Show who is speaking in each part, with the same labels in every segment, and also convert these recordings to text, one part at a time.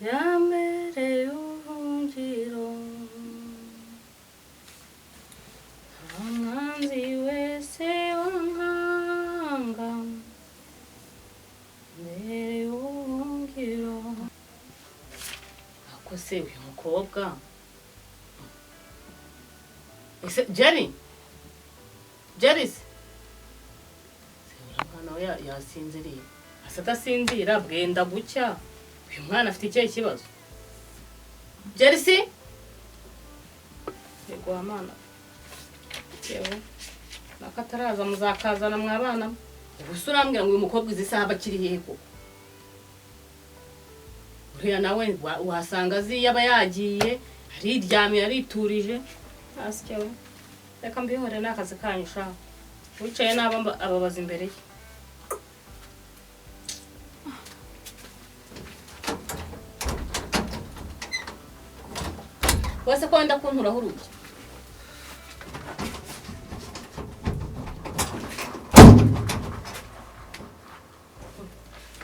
Speaker 1: Yambereye ubuhungiro. Umwanzi wese wankanga, mbereye ubuhungiro. Ako se uyu mukobwa, ese Jerry, Jerry se, se uriya mwana we yasinziriye? Asa adasinzira, bwenda gucya. Uyu mwana afite ikihe kibazo? Jerry se, yego wa mwana, yewe nakataraza muzakazana mwabana. Ubu se urambwira ngo uyu mukobwa izi saha aba akiri hehe koko? Uriya nawe wasanga azi iyo aba yagiye, ariryamiye, ariturije. Asya we, reka mbihore, ni akazi kanyu sha. Wicaye nabi ababaza imbere ye. Wese ko wenda kunturaho urugi?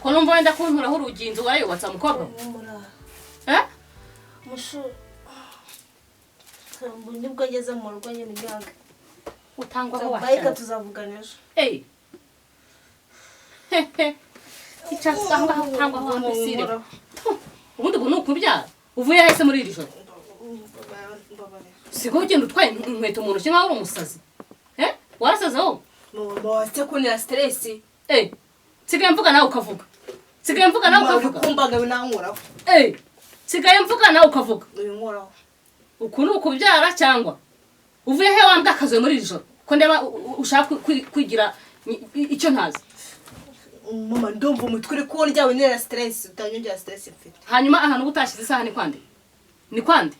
Speaker 1: Ko numva wenda kunturaho urugi, inzu warayubatse mukobwa? Eh?
Speaker 2: Mushu. Nibwo ngeze mu rugo nyine nyaga.
Speaker 1: Utangwa aho
Speaker 2: Bayika
Speaker 1: washyira.
Speaker 2: Tuzavugana ejo.
Speaker 1: Hey. Icara aho ngaho, utangwa aho wambesire. Ubundi ubu ni ukubyara. Uvuye hese muri iri joro?
Speaker 2: Mbabarira.
Speaker 1: Sigo ugenda utwaye inkweto mu ntoki nkaho uri umusazi. Eh? Warasaze wowe?
Speaker 2: Mama, wase kuntera stress.
Speaker 1: Eh. Nsigaye mvuga nawe ukavuga. Nsigaye mvuga nawe ukavuga.
Speaker 2: Kumbaga binankoraho.
Speaker 1: Eh. Nsigaye mvuga nawe ukavuga.
Speaker 2: Ubinkoraho.
Speaker 1: Uku ni ukubyara cyangwa? Uvuye he wambwa akazuye muri iri joro? Ko ndeba ushaka kwigira icyo ntazi.
Speaker 2: Mama, ndumva umutwe uri kundya, wintera stress, utanyongera stress mfite.
Speaker 1: Hanyuma ahantu uba utashyize isaha ni kwande? Ni kwande?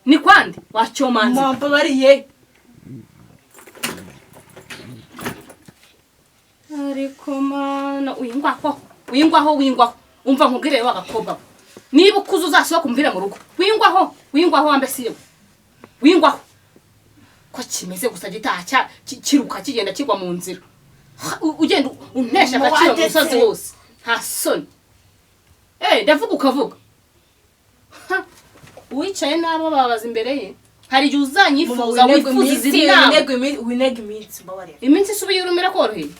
Speaker 1: Ni kwande? Wacyomanze.
Speaker 2: Mama, mbabariye.
Speaker 1: Ariko mana, wingwaho, wingwaho, wingwaho. Umva nkubwire wa gakobwa we. Niba ukuze uzasohoka umvire mu rugo. Wingwaho, wingwaho wambe siwe. Wingwaho. Ko kimeze gusa gitaha kiruka kigenda kigwa mu nzira. Ha, ugenda untesha agaciro mu musozi wose. Nta soni. Ndavuga ukavuga. Ha, uwicaye n'abo babaza imbere ye. Hari igihe uzanyifuza, wifuza izi nama.
Speaker 2: Winega iminsi, mbabarira.
Speaker 1: Iminsi isubiye urumira koroheye.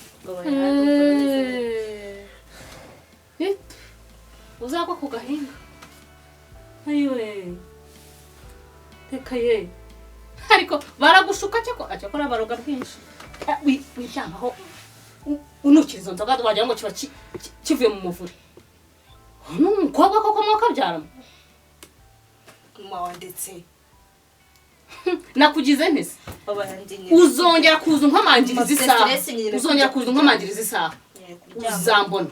Speaker 1: Uzagwa ku gahinga. Ayiwe. Reka ye. Ariko baragushuka cyako, cyakora baroga rwinshi. Wijyamaho unukira izo nzoga wagira ngo kiba kivuye mu muvure. Ni umukobwa koko mwakabyaramo?
Speaker 2: Mama wanditse.
Speaker 1: Nakugize nte se? Uzongera kuza unkomangiriza isaha. Uzongera kuza unkomangiriza isaha. Uzambona.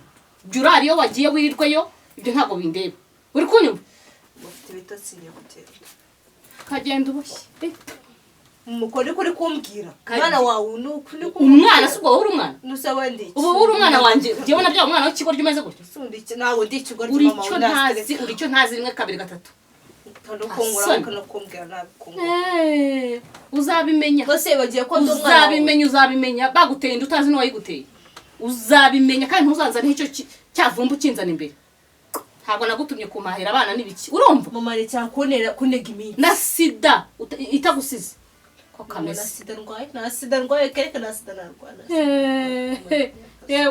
Speaker 1: Jya urara iyo wagiye wirirweyo, ibyo ntabwo bindeba. Uri kunyumva?
Speaker 2: Ufite ibitotsi ngiye gutera.
Speaker 1: Kagenda uboshye.
Speaker 2: Umugore uri kumbwira. Umwana wawe ni uku ni kumbwira.
Speaker 1: Umwana si ubwo wowe uri umwana?
Speaker 2: Nusa wenda iki?
Speaker 1: Ubu uri umwana wanjye, njyewe nabyaye umwana w'ikigoryi umeze gutyo.
Speaker 2: Sundi iki? Nawe ndi ikigoryi,
Speaker 1: Uri
Speaker 2: mama,
Speaker 1: icyo
Speaker 2: uri
Speaker 1: ntazi,
Speaker 2: stress.
Speaker 1: uri icyo ntazi rimwe kabiri gatatu.
Speaker 2: Ukongora ukanakumbwira nabi kongora.
Speaker 1: Uzabimenya.
Speaker 2: Bose bagiye ko ndi umwana wawe.
Speaker 1: Uzabimenya, uzabimenya. Baguteye inda utazi n'uwayiguteye. Uzabimenya kandi ntuzanzane icyo cyavumba ukinzana imbere. Ntabwo nagutumye kumahera abana n'ibiki. Urumva?
Speaker 2: Mama, reka kuntera kunega iminsi.
Speaker 1: Na sida itagusize. Ko
Speaker 2: Mama,
Speaker 1: kameze.
Speaker 2: na sida ndwaye, na sida ndwaye, kereka na sida narwara.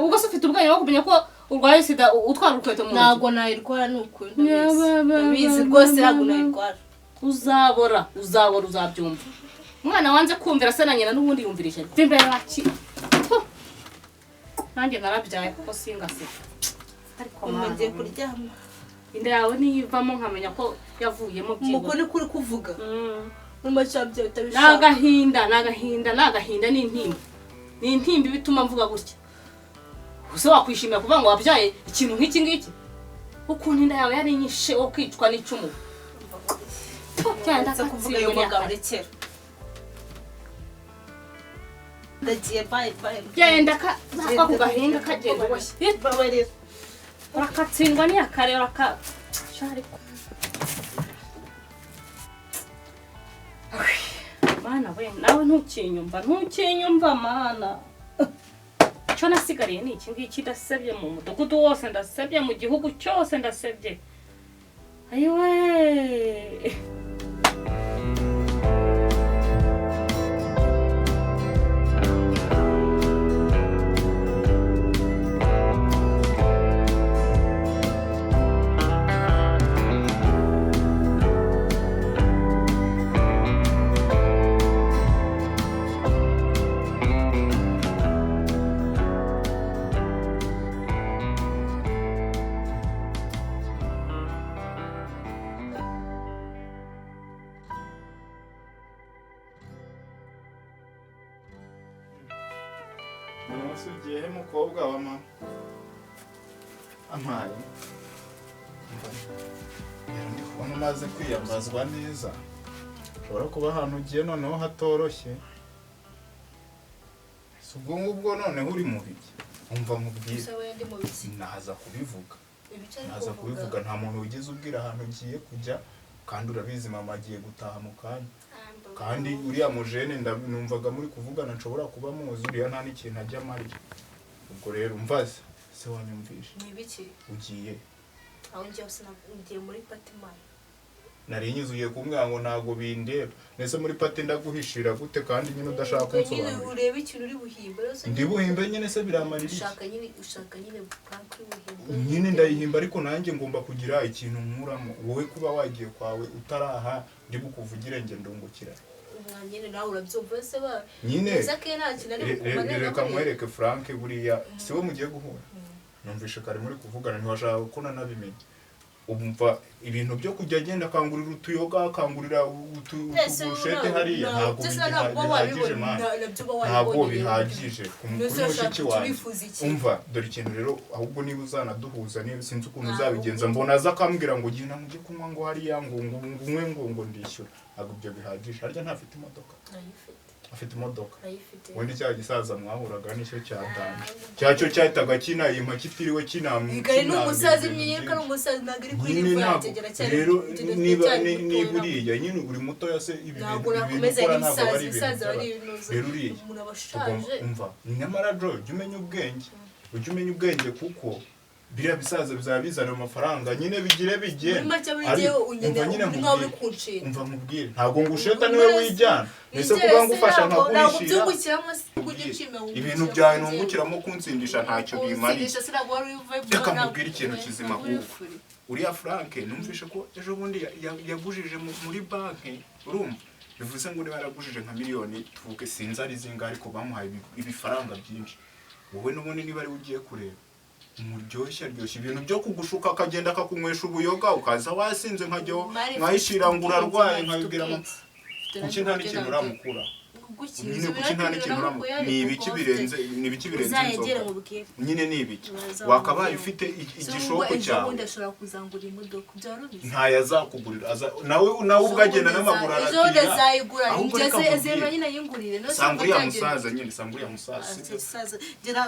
Speaker 1: Ubwo se ufite ubwenge bwo kumenya ko urwaye sida utwara urukweto mu ntoki?
Speaker 2: Ntabwo nayirwara ni ukuri, ndabizi.
Speaker 1: Ba, ba, ba,
Speaker 2: Ndabizi
Speaker 1: ba,
Speaker 2: rwose
Speaker 1: ba,
Speaker 2: ntabwo
Speaker 1: ba.
Speaker 2: nayirwara.
Speaker 1: Uzabora, uzabora, uzabyumva. Umwana wanze kumvira se na nyina n'ubundi yumvirije. Mva imbere baki. Nanjye narabyaye kuko singaseka. Ariko
Speaker 2: Mama,
Speaker 1: mama,
Speaker 2: ngiye kuryama.
Speaker 1: Inda yawe niyivamo nkamenya ko yavuyemo byibura.
Speaker 2: Umuko ni kuri kuvuga. Mama, cyabyaye utabishaka.
Speaker 1: Nagahinda, nagahinda, nagahinda ni intimba. Ni intimba bituma mvuga gutya. Use wakwishimira kuvuga ngo wabyaye ikintu nk'iki ngiki? Ukuntu inda yawe yari inyishe wo kwicwa n'icumu. Cyenda
Speaker 2: kuvuga ayo magambo rekera. Ndagiye, bye bye.
Speaker 1: Genda ka kwa ku gahinga kagenda uboshye.
Speaker 2: Babarira.
Speaker 1: Urakatsindwa ni akare uraka shariko. Mana we, nawe ntukinyumva, ntukinyumva mana. Icyo nasigariye ni iki ngiki. Ndasebye mu mudugudu wose, ndasebye mu gihugu cyose, ndasebye. Ayiwe.
Speaker 3: Umunsi ugiye he mukobwa wa mama? Amaye. Rero ndi kubona umaze kwiyambazwa neza. Ushobora kuba ahantu ugiye noneho hatoroshye. Si ubwo ngubwo noneho uri mu biki? Umva nkubwire.
Speaker 2: Gusa we ndi mu biki?
Speaker 3: Naza kubivuga.
Speaker 2: Ibice ari
Speaker 3: Naza
Speaker 2: kuvuga.
Speaker 3: kubivuga, nta muntu wigeze ubwira ahantu ugiye kujya, kandi urabizi mama agiye gutaha mu kanya. Kandi uriya mujene numvaga muri kuvugana, nshobora kuba muzi, uriya nta n'ikintu ajya amarira. Ubwo rero umvaze, se wanyumvishe.
Speaker 2: Ni ibiki?
Speaker 3: Ugiye.
Speaker 2: Aho ngiye hose ngiye muri party man.
Speaker 3: Nari nyuzuye kumbwira ngo ntago bindeba. Nese muri party ndaguhishira gute kandi nyine udashaka
Speaker 2: Ubwo nyine
Speaker 3: kunsobanurira?
Speaker 2: urebe ikintu uri buhimbe. Rero se
Speaker 3: Ndi buhimbe nyine se biramarira iki?
Speaker 2: Ushaka nyine prank uri buhimbe.
Speaker 3: Nyine ndayihimba, ariko nanjye ngomba kugira ikintu nkuramo. Wowe kuba wagiye kwawe utaraha, ndi bukuvugire nge ndungukira.
Speaker 2: Umwa nyine nawe urabyumva se ba.
Speaker 3: Nyine
Speaker 2: Ese ke nta kintu ari bukumarira
Speaker 3: reka
Speaker 2: buriya.
Speaker 3: nkwereke Frank, buriya siwe mugiye guhura. Numvishe kare muri kuvugana, ntiwashaka ko nanabimenya. Umva ibintu byo kujya agenda akangurira utuyoga, akangurira
Speaker 2: Ese
Speaker 3: utuburushete hariya, ntabwo
Speaker 2: byose ntabwo uba
Speaker 3: bihagije
Speaker 2: wabibonye,
Speaker 3: man.
Speaker 2: nabyo uba
Speaker 3: Ntabwo
Speaker 2: wabibonye rero.
Speaker 3: bihagije ku
Speaker 2: Mbese
Speaker 3: kuri
Speaker 2: urashaka
Speaker 3: mushiki wanjye.
Speaker 2: turifuza iki?
Speaker 3: Umva dore ikintu rero, ahubwo niba uzanaduhuza, niba sinzi ukuntu
Speaker 2: Ntabwo
Speaker 3: uzabigenza, mbona aza akambwira ngo genda mujye kunywa ngo hariya ngo unywe ngo ndishyura. Ntabwo ibyo bihagije. Harya ntafite imodoka?
Speaker 2: Arayifite.
Speaker 3: Afite imodoka.
Speaker 2: Arayifite.
Speaker 3: Ubundi cya gisaza mwahuraga nicyo cyatanje, cyacyo cyahitaga kinayimpa kitiriwe kinam
Speaker 2: Igare ni umusaza,
Speaker 3: kinambwira ibintu
Speaker 2: imyenyereka ni
Speaker 3: byinshi.
Speaker 2: umusaza, ntabwo iri kuri
Speaker 3: Nyine
Speaker 2: rivu
Speaker 3: ntabwo
Speaker 2: yanjye, aracyari
Speaker 3: rero niba niba
Speaker 2: mutoya.
Speaker 3: uriya nyine uri mutoya se, ibi
Speaker 2: Ntabwo
Speaker 3: bintu
Speaker 2: nakomeza
Speaker 3: ukora ntabwo
Speaker 2: n'ibisaza,
Speaker 3: ari ibintu
Speaker 2: ibisaza
Speaker 3: by'abantu.
Speaker 2: bari ibinuza.
Speaker 3: Rero uriya
Speaker 2: Umuntu aba
Speaker 3: tugomba
Speaker 2: ashaje.
Speaker 3: umva, nyamara Jo, jya umenya ubwenge, ujye umenya ubwenge, kuko biriya bisaza bizaba bizana amafaranga nyine bigire bigende.
Speaker 2: Muri make buri
Speaker 3: Ariko
Speaker 2: gihe unyene
Speaker 3: umva nyine
Speaker 2: uri nkaho uri
Speaker 3: nkubwire.
Speaker 2: kunshira.
Speaker 3: Umva nkubwire, ntabwo ngusheta, niwe wijyana. Ese kuba ngufasha
Speaker 2: Ntabwo
Speaker 3: nkaguhishira?
Speaker 2: byungukiramo se, ujye ucima
Speaker 3: Ibintu byawe nungukiramo kunsindisha ntacyo bimariye.
Speaker 2: Kunsindisha se ntabwo wari uvuye
Speaker 3: Reka nkubwire ikintu kizima ahubwo. Uriya Frank numvishe ko ejo bundi yagujije muri banki, urumva? Bivuze ngo niba yaragujije nka miliyoni, tuvuge sinzi ari zingahe, ariko bamuhaye ibifaranga byinshi. Wowe n'ubundi niba ari we ugiye kureba, umuryoshya aryoshya ibintu byo kugushuka, akagenda akakunywesha ubuyoga, ukaza wasinze, nkajyaho nkayishira ngo urarwaye, nkabibwira mama. Kuki nta n'ikintu uramukura nyine? Kuki nta n'ikintu uramukura? Ni ibiki birenze
Speaker 2: Uzayegere
Speaker 3: inzoga?
Speaker 2: mubwire.
Speaker 3: Nyine ni ibiki
Speaker 2: Uzamubwire.
Speaker 3: wakabaye ufite igishoko
Speaker 2: Ejo
Speaker 3: cyawe?
Speaker 2: bundi ashobora kuzangura imodoka, byaba ubizi.
Speaker 3: Ntayo azakugurira, nawe ubwo agenda n'amaguru
Speaker 2: Ejo bundi
Speaker 3: aratira.
Speaker 2: azayigura.
Speaker 3: Ahubwo reka
Speaker 2: Ngeze
Speaker 3: nkubwire.
Speaker 2: ezema nyine ayingurire. None se
Speaker 3: Sanga uriya
Speaker 2: byagenda?
Speaker 3: musaza nyine, sanga uriya musaza, sibyo?
Speaker 2: Ibisaza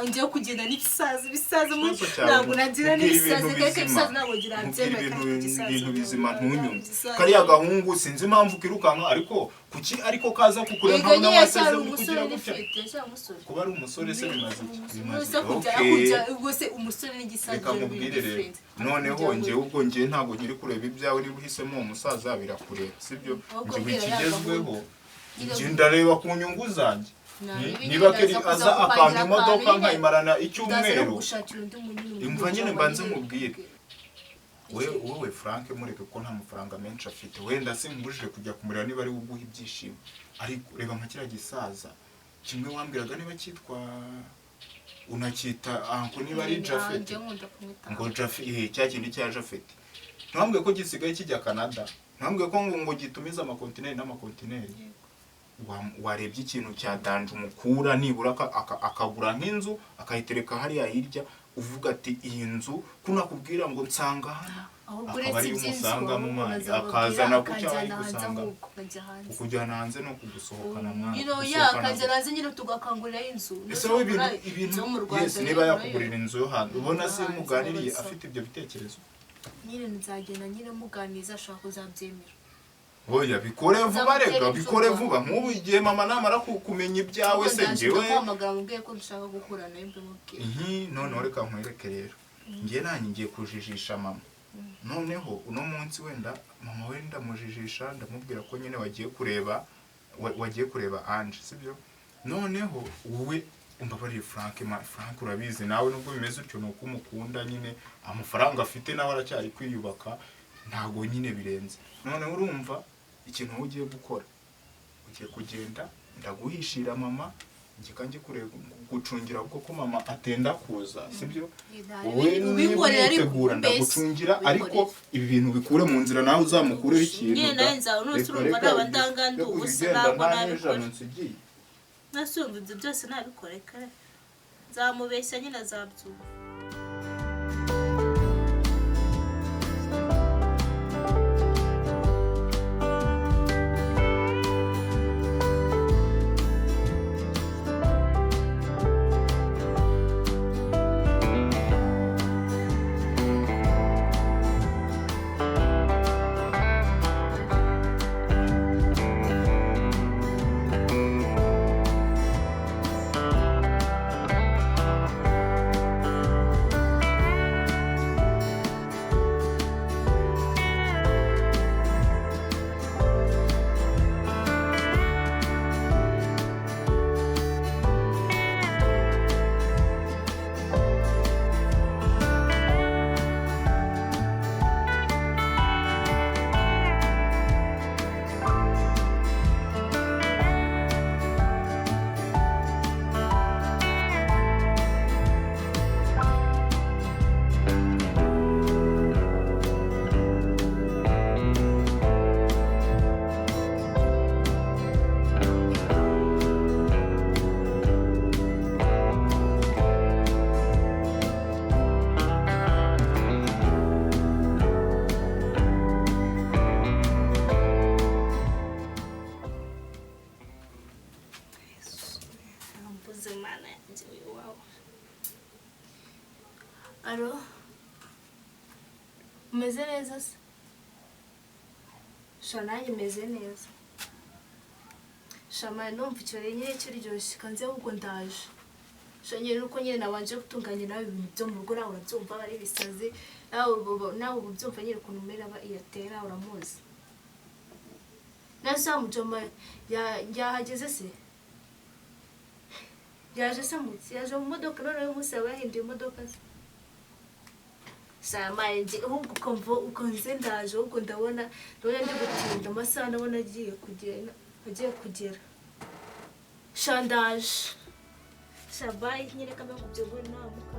Speaker 2: ngiye kugenda n'ibisaza, ibisaza muri
Speaker 3: Ikibazo cyawe,
Speaker 2: ntabwo nagira
Speaker 3: nkubwira
Speaker 2: n'ibisaza
Speaker 3: ibintu
Speaker 2: keke
Speaker 3: bizima.
Speaker 2: ibisaza ntabwo ngira
Speaker 3: Nkubwira
Speaker 2: byemeye
Speaker 3: ibintu
Speaker 2: kandi igisaza
Speaker 3: ibintu bizima, ntunyumve.
Speaker 2: Igisaza.
Speaker 3: Kariya gahungu sinzi impamvu kirukanka, ariko kuki ariko kaza kukureba
Speaker 2: Yego
Speaker 3: nkabona
Speaker 2: nyine
Speaker 3: waseze
Speaker 2: yacyari
Speaker 3: uri kugira
Speaker 2: umusore
Speaker 3: gutya?
Speaker 2: n'ifite yacyari umusore.
Speaker 3: Kuba ari umusore se bimaze iki? Bimaze
Speaker 2: Nuse kujya
Speaker 3: Okay.
Speaker 2: kujya ubwo se umusore n'igisaza
Speaker 3: Reka nkubwire rero, noneho njyewe ubwo njyewe ntabwo nkiri kureba ibyawe. Niba uhisemo uwo musaza birakureba, sibyo?
Speaker 2: Ahubwo
Speaker 3: Njyewe
Speaker 2: bwira ya
Speaker 3: ikigezweho
Speaker 2: gahunda.
Speaker 3: njye ndareba ku nyungu zanjye.
Speaker 2: Nabi,
Speaker 3: Niba
Speaker 2: nyine
Speaker 3: keri
Speaker 2: ndaza
Speaker 3: aza
Speaker 2: kuza
Speaker 3: akampa
Speaker 2: kupangira
Speaker 3: imodoka
Speaker 2: akantu nyine.
Speaker 3: nkayimarana
Speaker 2: Ndaza no
Speaker 3: icyumweru.
Speaker 2: kugushakira undi munini.
Speaker 3: Imva nyine mbanze nkubwire. Wowe Frank mureke, ko nta mafaranga menshi afite. Wenda sinkubujije kujya kumureba niba ari we uguha ibyishimo, ariko reba nka kiriya gisaza kimwe wambwiraga, niba cyitwa unacyita uncle, niba ari Jafet, ngo Jafet, cya kindi cya Jafet, ntiwambwiye ko gisigaye kijya Canada? Ntiwambwiye ko ngo gitumiza amakontineri n'amakontineri? Warebye ikintu cya danger umukura, nibura akagura nk'inzu akayitereka hariya hirya, uvuga ati iyi nzu ko nakubwira ngo nsanga hano,
Speaker 2: Ahubwo
Speaker 3: akaba
Speaker 2: uretse
Speaker 3: ariyo
Speaker 2: iby'inzu,
Speaker 3: umusangamo
Speaker 2: ahubwo
Speaker 3: mani,
Speaker 2: nazamubwira
Speaker 3: akazana gutya
Speaker 2: akanjyana hanze,
Speaker 3: ayigusanga.
Speaker 2: Ahubwo nkajya hanze.
Speaker 3: Kukujyana hanze no kugusohokana mwana,
Speaker 2: You know, yeah,
Speaker 3: gusohokana.
Speaker 2: akanjyana hanze nyine tugakangurira inzu.
Speaker 3: Ese wowe ibintu
Speaker 2: Zo mu Rwanda
Speaker 3: yes, niba
Speaker 2: rero,
Speaker 3: yakugurira inzu yo hanze, ubona se
Speaker 2: Hanze,
Speaker 3: muganiriye
Speaker 2: urabona.
Speaker 3: afite ibyo bitekerezo?
Speaker 2: Nyine nzagenda nyine muganiriza, ashobora kuzabyemera.
Speaker 3: Oya, bikore vuba.
Speaker 2: Nzamutera
Speaker 3: Reka bikore
Speaker 2: inzoga.
Speaker 3: vuba. Nk'ubu igihe mama namara kumenya ibyawe se, njyewe
Speaker 2: Ndamuhamagara mubwiye ko dushaka guhura nawe, mbimubwire.
Speaker 3: Ihi, noneho reka nkwereke rero, njye nanjye ngiye kujijisha mama. Noneho uno munsi wenda mama we ndamujijisha, ndamubwira ko nyine wagiye kureba wagiye kureba Ange, sibyo? Noneho wowe umbabarire Frank, ma Frank, urabizi nawe nubwo bimeze utyo ni uko umukunda nyine, amafaranga afite nawe aracyari kwiyubaka, ntabwo nyine birenze. Noneho urumva ikintu wowe ugiye gukora, ugiye kugenda ndaguhishira mama, njye kanjye kureba gucungira kuko mama atenda kuza, sibyo? Wowe niba
Speaker 2: Ubinkorera ariko
Speaker 3: unitegura
Speaker 2: mbese,
Speaker 3: ndagucungira, ariko
Speaker 2: ubinkorere.
Speaker 3: ibi bintu bikure mu nzira, nawe uzamukureho ikintu.
Speaker 2: Nyine
Speaker 3: Da.
Speaker 2: nawe nzawe nose
Speaker 3: Reka,
Speaker 2: urumva
Speaker 3: reka,
Speaker 2: naba ndangandu
Speaker 3: reka
Speaker 2: ubusa,
Speaker 3: ugenda
Speaker 2: ntabwo
Speaker 3: nta
Speaker 2: nabikora.
Speaker 3: n'ijana nsigiye.
Speaker 2: Nasumva ibyo byose nabikore kare, nzamubeshya nyine azabyumva. Mbuze Mana yanjye wawe. Alo, umeze neza se? Sha, nanjye meze neza. Sha mani, numva ikirori nyine kiryoshye, kanze ahubwo ndaje. Sha nyine nuko nyine nabanje gutunganya nawe ibintu byo mu rugo, nawe urabyumva aba ari ibisazi, nawe uba ubyumva nyine ukuntu umera aba iyatera, uramuzi. Nawe se wa mujoma yahageze se? Yaje se munsi, yaje mu modoka, none uyu munsi yaba yahinduye imodoka se? Shamaye nje ahubwo ukumva uko nze ndaje, ahubwo ndabona ndi gutinda amasaha, ndabona agiye kugera. Sha ndaje. Sha bye nyine, kamwe kubyogora namuka.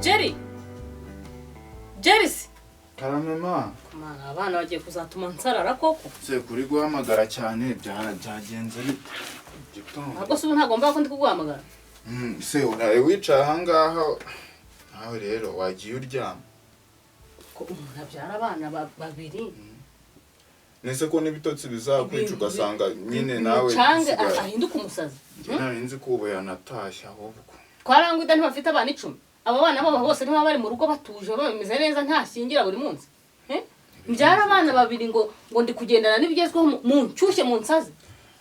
Speaker 1: Jerry, Jerry se?
Speaker 3: Karame ma.
Speaker 1: Kumana, abana bagiye kuzatuma nsarara koko.
Speaker 3: Se kuri guhamagara cyane byagenze bite? Gitondo.
Speaker 1: Ntabwo se ubu ntagomba ko ndi kuguhamagara?
Speaker 3: Se uraye wicaye ahangaha, nawe rero wagiye uryama.
Speaker 1: Ko umuntu abyara abana babiri.
Speaker 3: Nese ko n'ibitotsi bizakwica,
Speaker 1: Ibintu
Speaker 3: ugasanga nyine nawe
Speaker 1: bimucange
Speaker 3: usigaye-
Speaker 1: ahinduke umusazi.
Speaker 3: Njye nari nzi ko ubu yanatashye ahubwo.
Speaker 1: Kwa Rangwida ntibafite abana 10? Abo bana babo bose ntibaba bari mu rugo batuje, bameze neza, ntashyingira buri munsi? Eh? Mbyara abana babiri ngo ndi kugendana n'ibigezweho mu nshyushye mu nsazi.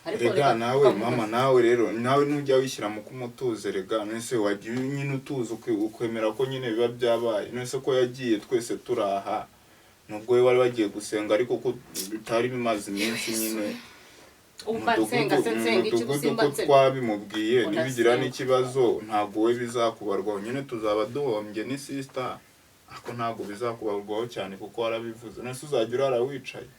Speaker 1: Ariko
Speaker 3: Rega
Speaker 1: reka
Speaker 3: nawe
Speaker 1: tukavuga.
Speaker 3: Mama, nawe rero, nawe nujya wishyira mu kumutuze. Rega nese wagiye nyine utuza, ukemera ko nyine biba byabaye. Nese ko yagiye twese turaha, nubwo we wari wagiye gusenga, ariko ko bitari bimaze iminsi nyine.
Speaker 1: Umva nsenga se, nsenga iki?
Speaker 3: Umudugudu
Speaker 1: Gusimba
Speaker 3: ko
Speaker 1: nsenga.
Speaker 3: twabimubwiye,
Speaker 1: Ngo
Speaker 3: nibigira
Speaker 1: ndasenga.
Speaker 3: n'ikibazo ntabwo we bizakubarwaho nyine, tuzaba duhombye ni sister, ariko ntabwo bizakubarwaho cyane kuko warabivuze. None se uzajya urara wicaye?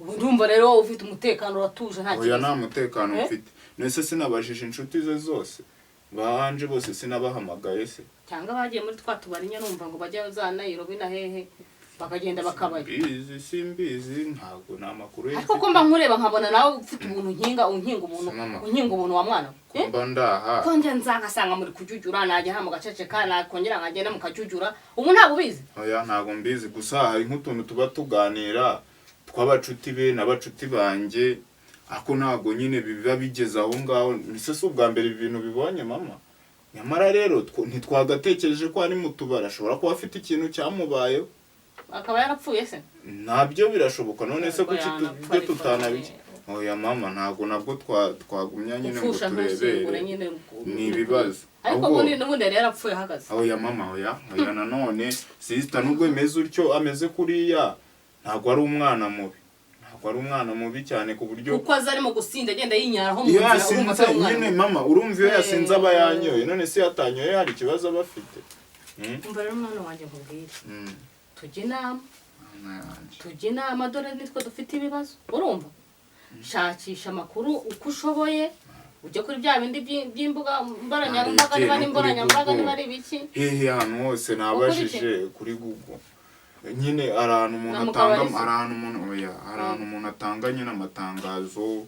Speaker 1: Ubu ndumva rero wowe ufite umutekano, uratuje, nta
Speaker 3: Oya,
Speaker 1: kibazo.
Speaker 3: nta mutekano
Speaker 1: Eh?
Speaker 3: mfite. None se sinabajije inshuti ze zose, banje bose sinabahamagaye se?
Speaker 1: Cyangwa bagiye muri twa tubari nyine, numva ngo bajya za Nairobi na hehe, bakagenda bakabayo.
Speaker 3: Simbizi, simbizi, ntabwo ni amakuru ye.
Speaker 1: Ariko ko mba nkureba nkabona nawe ufite ubuntu, nkinga unkinga ubuntu,
Speaker 3: Mama.
Speaker 1: unkinga ubuntu wa mwana we. Eh?
Speaker 3: Mba ndaha.
Speaker 1: Ko njya nza ngasanga muri kujujura, najya hano mugaceceka, nakongera nkagenda mukajujura. Ubu ntabwo ubizi?
Speaker 3: Oya, ntabwo mbizi. Gusa hari nk'utuntu tuba tuganira tw'abacuti be n'abacuti banjye, ariko ntabwo nyine biba bigeze aho ngaho. Ese si ubwa mbere ibi bintu bibonye mama? Nyamara rero ntitwagatekereje ko ari mu tubari, ashobora kuba afite ikintu cyamubayeho.
Speaker 1: Akaba yarapfuye se?
Speaker 3: Nabyo birashoboka. None se
Speaker 1: Ntabwo
Speaker 3: kuki
Speaker 1: yanapfa,
Speaker 3: ibyo
Speaker 1: ariko
Speaker 3: tutanabiki? Oya mama, ntabwo nabwo twagumya nyine ngo
Speaker 1: Gupfusha ntushyingure
Speaker 3: turebere
Speaker 1: nyine.
Speaker 3: Ni ibibazo.
Speaker 1: Ariko ubundi yari yarapfuye ahagaze.
Speaker 3: Oya mama, oya, oya. Nanone sister, nubwo bimeze utyo, ameze kuriya, ntabwo ari umwana mubi, ntabwo ari umwana mubi cyane ku buryo
Speaker 1: Kuko aza arimo gusinda, agenda yinyaraho mu
Speaker 3: iyo
Speaker 1: nzira, urumva
Speaker 3: yasinze
Speaker 1: atari umwana
Speaker 3: nyine
Speaker 1: mubi.
Speaker 3: Mama, urumva iyo yasinze aba yanyoye. None se yatanyoye hari ikibazo aba afite?
Speaker 1: Umva rero mwana wanjye, nkubwire. Tujye inama.
Speaker 3: Mama yanjye.
Speaker 1: Tujye inama, dore nitwe dufite ibibazo. Urumva, shakisha amakuru uko ushoboye, ujye kuri bya bindi by'imbuga nkoranyambaga, niba ari
Speaker 3: Narebye no kuri
Speaker 1: imboranyambaga,
Speaker 3: Google.
Speaker 1: niba ari ibiki.
Speaker 3: Hehe, ahantu hose nabajije kuri Google nyine, hari ahantu umuntu
Speaker 1: Na mu
Speaker 3: atanga
Speaker 1: kabari se?
Speaker 3: hari ahantu umuntu, oya, hari ahantu umuntu atanga nyine amatangazo,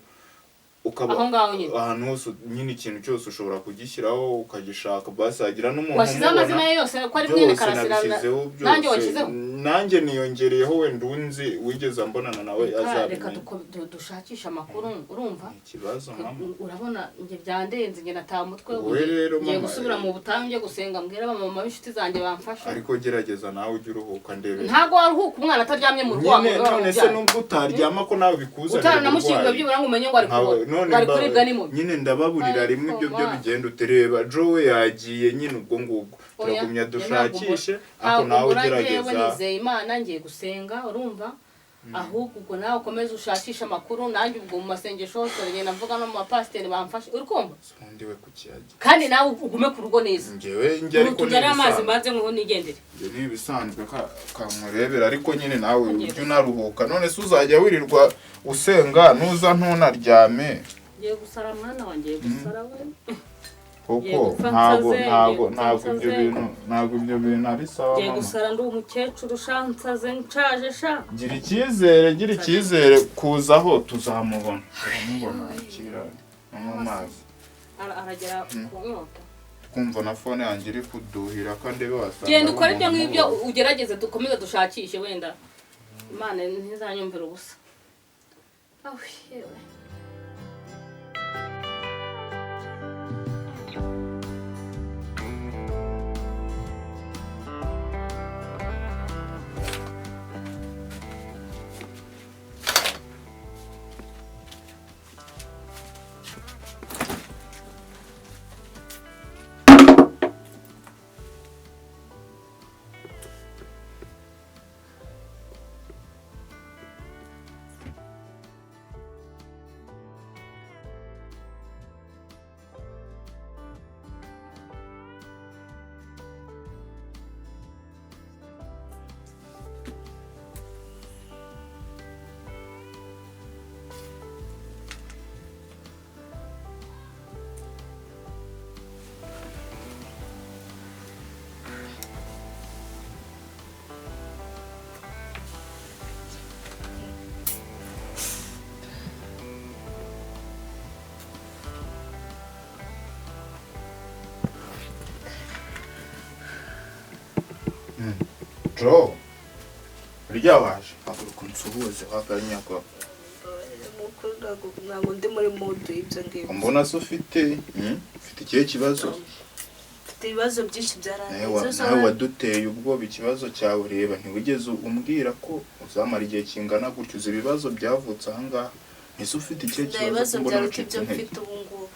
Speaker 3: ukaba
Speaker 1: Aho ngaho nyine.
Speaker 3: Ahantu hose nyine, ikintu cyose ushobora kugishyiraho ukagishaka, basi hagira n'umuntu
Speaker 1: Washyizeho
Speaker 3: umubona.
Speaker 1: amazina ye yose ko ari mwene
Speaker 3: Byose
Speaker 1: Karasira?
Speaker 3: nabishyizeho.
Speaker 1: Nanjye
Speaker 3: Byose.
Speaker 1: washyizeho?
Speaker 3: Nanjye niyongereyeho, wenda unzi wigeze ambonana nawe
Speaker 1: Reka reka
Speaker 3: azabimenya.
Speaker 1: Dushakishe amakuru, urumva?
Speaker 3: Ikibazo mama.
Speaker 1: Urabona njye byandenze, njye nataha umutwe.
Speaker 3: Wowe rero,
Speaker 1: Ngiye
Speaker 3: mama,
Speaker 1: gusubira mu butayu, njye gusenga, mbwira abamama b'inshuti zanjye bamfasha.
Speaker 3: Ariko gerageza nawe ujye uruhuka ndebe.
Speaker 1: Ntabwo waruhuka umwana ataryamye mu rugo,
Speaker 3: Nyine
Speaker 1: wamugore
Speaker 3: none se
Speaker 1: wamubyara.
Speaker 3: nubwo utaryama, ko nawe bikuzanira
Speaker 1: Utaranamushyinguye
Speaker 3: uburwayi.
Speaker 1: byibura ngo umenye ngo ari kubora,
Speaker 3: None
Speaker 1: ngo ari kuribwa n'imubi.
Speaker 3: Nyine ndababurira
Speaker 1: Ariko
Speaker 3: rimwe ibyo byo
Speaker 1: ma.
Speaker 3: bigenda utereba Joe yagiye nyine, ubwo ngubwo
Speaker 1: Oya,
Speaker 3: turagumya
Speaker 1: njye ntabwo
Speaker 3: dushakishe, ariko
Speaker 1: ntabwo
Speaker 3: nawe
Speaker 1: mbura. Njyewe
Speaker 3: ugerageza.
Speaker 1: nizeye Imana, ngiye gusenga, urumva? Ahubwo ubwo nawe ukomeze ushakishe amakuru, nanjye ubwo mu masengesho hose ngenda mvuga no mu bapasiteri bamfashe, uri kumva?
Speaker 3: Undi we kukiyagira.
Speaker 1: Kandi nawe ugume ku rugo neza.
Speaker 3: Njyewe njye ariko ni
Speaker 1: Tujyane amazi
Speaker 3: ibisanzwe.
Speaker 1: mbanze nkuho nigendere.
Speaker 3: Njye ni ibisanzwe kankurebera, ariko nyine nawe ujye unaruhuka. None se uzajya wirirwa usenga nuza ntunaryame?
Speaker 1: Ngiye gusara mwana wanjye, ngiye gusara we.
Speaker 3: Kuko
Speaker 1: Ngiye gupfa
Speaker 3: ntabwo
Speaker 1: nsaze,
Speaker 3: ntabwo
Speaker 1: ngiye gupfa
Speaker 3: ntabwo ibyo
Speaker 1: nsaze.
Speaker 3: bintu, ntabwo ibyo bintu ari sawa
Speaker 1: Ngiye
Speaker 3: mama.
Speaker 1: gusara, ndi umukecuru sha, nsaze nshaje sha.
Speaker 3: Gira icyizere, gira icyizere, kuzaho tuzamubona, turamubona. Akira no mu mazi.
Speaker 1: Aragera ku nyota.
Speaker 3: Twumva na phone yanjye iri kuduhira kandi wasanga
Speaker 1: Genda
Speaker 3: ari
Speaker 1: ukore ibyo
Speaker 3: umuntu
Speaker 1: ngibyo,
Speaker 3: umubona.
Speaker 1: ugerageze dukomeze dushakishe, wenda Imana ntizanyumvira ubusa. Awe, yewe.
Speaker 3: Joe, urya waje, haguruka unsuhuze wakanyakwa.
Speaker 2: Ntabwo ndi muri mood y'ibyo ngibyo.
Speaker 3: Mbona se ufite ufite ikihe kibazo?
Speaker 2: Mfite ibibazo byinshi byarangiye.
Speaker 3: Nawe waduteye ubwoba, ikibazo cyawe reba, ntiwigeze umbwira ko uzamara igihe kingana gutyo. Uzi ibibazo byavutse ahangaha? Ese ufite ikihe
Speaker 2: Nta
Speaker 3: kibazo
Speaker 2: bibazo
Speaker 3: ko mbona
Speaker 2: byaruta
Speaker 3: wacitse
Speaker 2: ibyo
Speaker 3: intege?
Speaker 2: mfite ubu ngubu.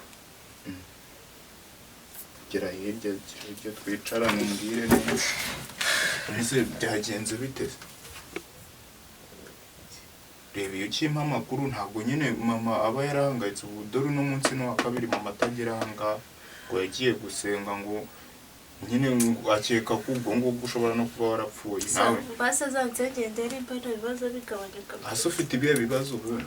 Speaker 3: Gera hirya, gera hirya twicarane, umbwire neza. Ese byagenze bite? Reba, iyo ukimpa amakuru ntabwo nyine mama aba yarahangayitse. Ubu dore uno munsi ni uwa kabiri mama atagera aha ngaha, ngo yagiye gusenga, ngo nyine ngo akeka ko ubwo ngubwo ushobora no kuba warapfuye nawe.
Speaker 2: Basi azansengere nimba nta bibazo bigabanyuka.
Speaker 3: Hasi ufite ibihe bibazo ubundi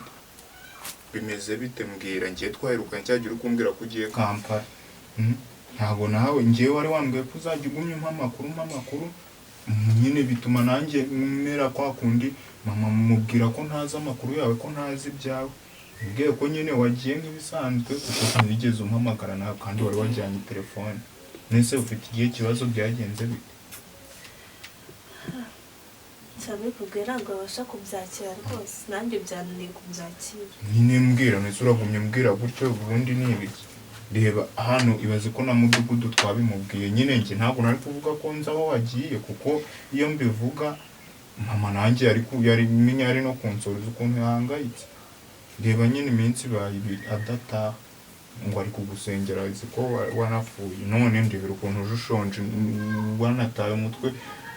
Speaker 3: bimeze bite? Mbwira. Ngiye twaherukanye cyagira ukumbwira ko ugiye Kampala. Ntabwo nawe ngewe wari wambwiye ko uzajya ugumya umpa amakuru, umpa amakuru nyine bituma nanjye mera kwa kundi mama mubwira ko ntazi amakuru yawe, ko ntazi ibyawe. Mbwiye ko nyine wagiye nk'ibisanzwe, kuko ntiwigeze umpamagara nawe kandi wari wajyanye telefone. Nese ufite igihe kibazo, byagenze bite?
Speaker 2: Cyane kubwira ntabwo babasha kubyakira rwose, nanjye byananiye kubyakira.
Speaker 3: Nyine mbwira, ndetse uragumya umbwira gutyo, ubundi ni ibiki? Reba hano, ibaze ko na mudugudu twabimubwiye. Nyine njye ntabwo nari kuvuga ko nzi aho wagiye, kuko iyo mbivuga mama nanjye yari yari menya ari no kunsoza ukuntu yahangayitse. Reba nyine iminsi ibaye 2 adataha, ngo ari kugusengera, azi ko wanapfuye. None ndebera ukuntu uje ushonje, wanataye umutwe.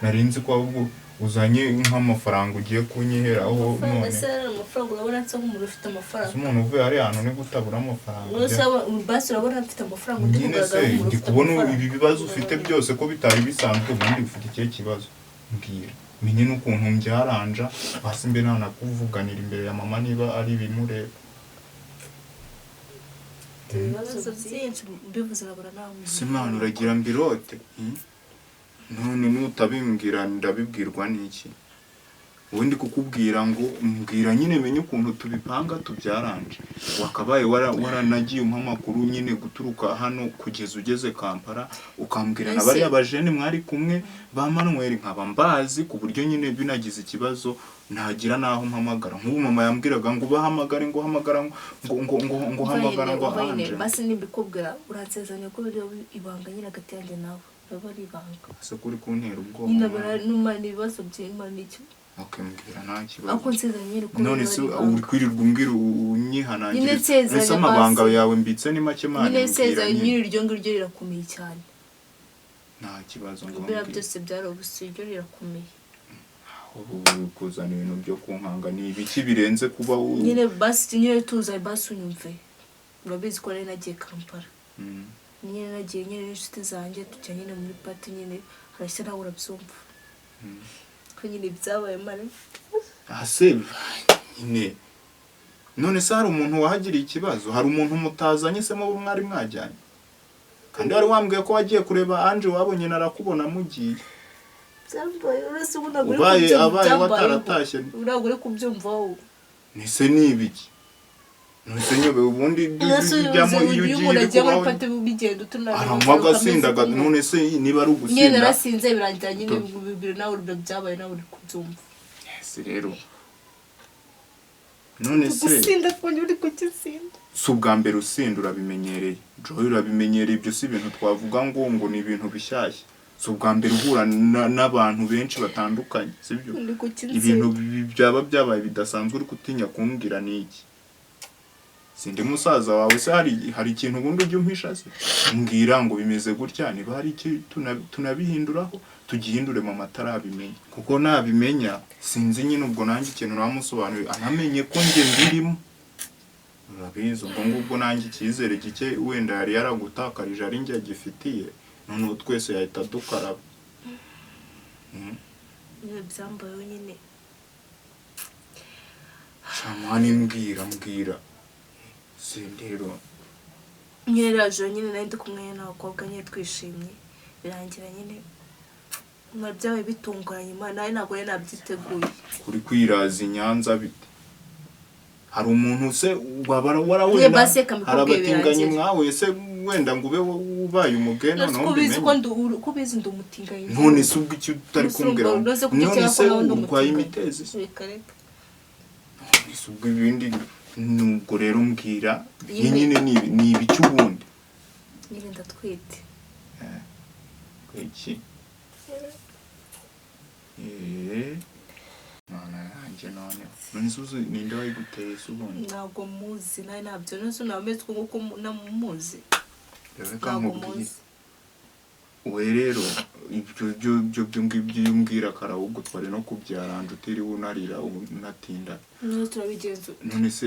Speaker 3: Nari nzi ko ahubwo uzanye nk'amafaranga ugiye kunyiheraho.
Speaker 2: Amafaranga
Speaker 3: None
Speaker 2: se ari amafaranga? Urabona nsa nk'umuntu ufite amafaranga?
Speaker 3: Ese umuntu uvuye hariya hantu ni gutabura amafaranga?
Speaker 2: Uretse basi urabona mfite amafaranga, undi
Speaker 3: Nyine se
Speaker 2: kugaragara nk'umuntu
Speaker 3: ndi
Speaker 2: ufite
Speaker 3: kubona
Speaker 2: amafaranga?
Speaker 3: ibi bibazo ufite byose ko bitari bisanzwe, ubundi ufite ikihe kibazo? Mbwira menye n'ukuntu mbyaranja, basi mbe nanakuvuganira imbere ya mama niba ari ibimureba.
Speaker 2: Ibibazo byinshi mbivuze nabura nawe.
Speaker 3: Ese mwana uragira mbirote? None nutabimbwira ndabibwirwa n'iki? Ubundi kukubwira ngo mbwira nyine menye ukuntu tubipanga tubyaranje. Wakabaye waranagiye umpa amakuru nyine guturuka hano kugeza ugeze Kampala, ukambwira na
Speaker 2: Ese-
Speaker 3: bariya bajene mwari kumwe ba Manuel nkaba mbazi, ku buryo nyine binagize ikibazo ntagira naho mpamagara. Nk'ubu mama yambwiraga ngo ubahamagare, ngo hamagara, ngo ngo ngo ngo hamagara ngo
Speaker 2: Anje
Speaker 3: Anje.
Speaker 2: Basi nimbikubwira uransezeranya ko biri ibanga nyine hagati yanjye nawe, biba ari ibanga?
Speaker 3: Ese kuri kuntera ubwoba,
Speaker 2: Nyine
Speaker 3: mwana?
Speaker 2: Bara ni ibibazo by'Imana icyo.
Speaker 3: Okay, mbwira, nta kibazo.
Speaker 2: Ariko nsezeranya nyine ko
Speaker 3: None
Speaker 2: biba
Speaker 3: se
Speaker 2: ari ibanga.
Speaker 3: uri kwirirwa umbwira unyihanangiriza?
Speaker 2: Nyine nsezeranya
Speaker 3: Ese amabanga
Speaker 2: basi.
Speaker 3: yawe mbitse ni make mani?
Speaker 2: Nyine
Speaker 3: Mbwira.
Speaker 2: nsezeranya.
Speaker 3: Nyine
Speaker 2: Nyine iryo ngiryo rirakomeye cyane.
Speaker 3: Nta kibazo, ngo
Speaker 2: Biriya
Speaker 3: mbwira.
Speaker 2: byose byari ubusa, iryo rirakomeye.
Speaker 3: Ubu uri kuzana ibintu byo kunkanga, ni ibiki birenze kuba
Speaker 2: Nyine basi nyine tuza, basi unyumve. Urabizi ko nari nagiye Kampala. Nyine nagiye nyine n'inshuti zanjye, tujya nyine muri party, nyine harashya, nawe urabyumva ko nyine byabaye mare.
Speaker 3: Ase nyine none se hari umuntu wahagiriye ikibazo? Hari umuntu mutazanye se mubo mwari mwajyanye? Kandi wari wambwiye ko wagiye kureba Anje wabonye narakubona mugiye.
Speaker 2: Byambaye, uretse ubu ntabwo uri
Speaker 3: Ubaye
Speaker 2: kubyumva.
Speaker 3: abaye
Speaker 2: Byambayeho.
Speaker 3: wataratashye.
Speaker 2: Ntabwo uri kubyumva wowe.
Speaker 3: Nise ni ibiki? Nise nyobe ubundi
Speaker 2: Uretse
Speaker 3: bijyamo iyo
Speaker 2: iyo
Speaker 3: ugiye
Speaker 2: umuntu agiye muri
Speaker 3: bikubaho.
Speaker 2: party bigenda utunaniwe.
Speaker 3: Aranywa agasinda none se niba ari
Speaker 2: Nyine
Speaker 3: ugusinda?
Speaker 2: narasinze birangira nyine bibiri, nawe uri byabaye, nawe uri kubyumva.
Speaker 3: Ese rero none se
Speaker 2: Gusinda twongeye uri kugisinda.
Speaker 3: Si ubwa mbere usinda, urabimenyereye Joy, urabimenyereye. Ibyo si ibintu twavuga ngo ni ibintu bishyashya. Si ubwa mbere uhura n'abantu benshi batandukanye, sibyo?
Speaker 2: Uri kukinsinda.
Speaker 3: Ibintu byaba byabaye bidasanzwe uri gutinya kumbwira ni iki? Sindi musaza wawe se? Hari ikintu ubundi ujya umpisha se? Mbwira ngo bimeze gutya, niba hari icyo tunabihinduraho tugihindure mama atarabimenya, kuko nabimenya sinzi nyine ubwo nanjye ikintu namusobanuriye, anamenye ko njye mbirimo. Urabizi ubwo ngubwo nanjye icyizere gike wenda yari yaragutakarije ari njye agifitiye, none ubu twese yahita dukaraba.
Speaker 2: Nyine byambayeho nyine.
Speaker 3: Shamani, mbwira, mbwira sindero.
Speaker 2: Nyine rero nyine nari ndi kumwe n'abakobwa nyine twishimye, birangira nyine nka byabaye bitunguranye. Imana nawe ntabwo nari nabyiteguye.
Speaker 3: Kuri kwiraza i Nyanza bite? Hari umuntu se waba
Speaker 2: Nyine basi reka
Speaker 3: warawenda hari
Speaker 2: mbikubwiye
Speaker 3: abatinganyi
Speaker 2: birangire.
Speaker 3: mwawe se wenda ngo ube ubaye umugeni
Speaker 2: None
Speaker 3: noneho
Speaker 2: ko ubizi ko
Speaker 3: mbimenye?
Speaker 2: ko ubizi ndi umutinganyi.
Speaker 3: None se ubwo icyo utari
Speaker 2: None se
Speaker 3: kumbwira
Speaker 2: urumva- none se kuki
Speaker 3: none
Speaker 2: ukeka
Speaker 3: se
Speaker 2: ko nawe ndi
Speaker 3: urwaye
Speaker 2: umutinganyi?
Speaker 3: imitezi se?
Speaker 2: Reka reka.
Speaker 3: None se ubwo ibindi nubwo rero mbwira.
Speaker 2: Nyine-
Speaker 3: Nyine ni ibiki ubundi?
Speaker 2: Nyine ndatwite.
Speaker 3: Iki Mana yanjye, none se uzi ninde wayiguteye se ubundi?
Speaker 2: Ntabwo muzi nawe ntabyo. None se nawe umeze uko nguko namuzi?
Speaker 3: Reka
Speaker 2: Ntabwo
Speaker 3: nkubwire.
Speaker 2: muzi.
Speaker 3: We rero ibyo byo byo byo ngibyo iyo umbwira kare ahubwo twari no kubyaranja utiriwe unarira unatinda.
Speaker 2: None turabigenzura.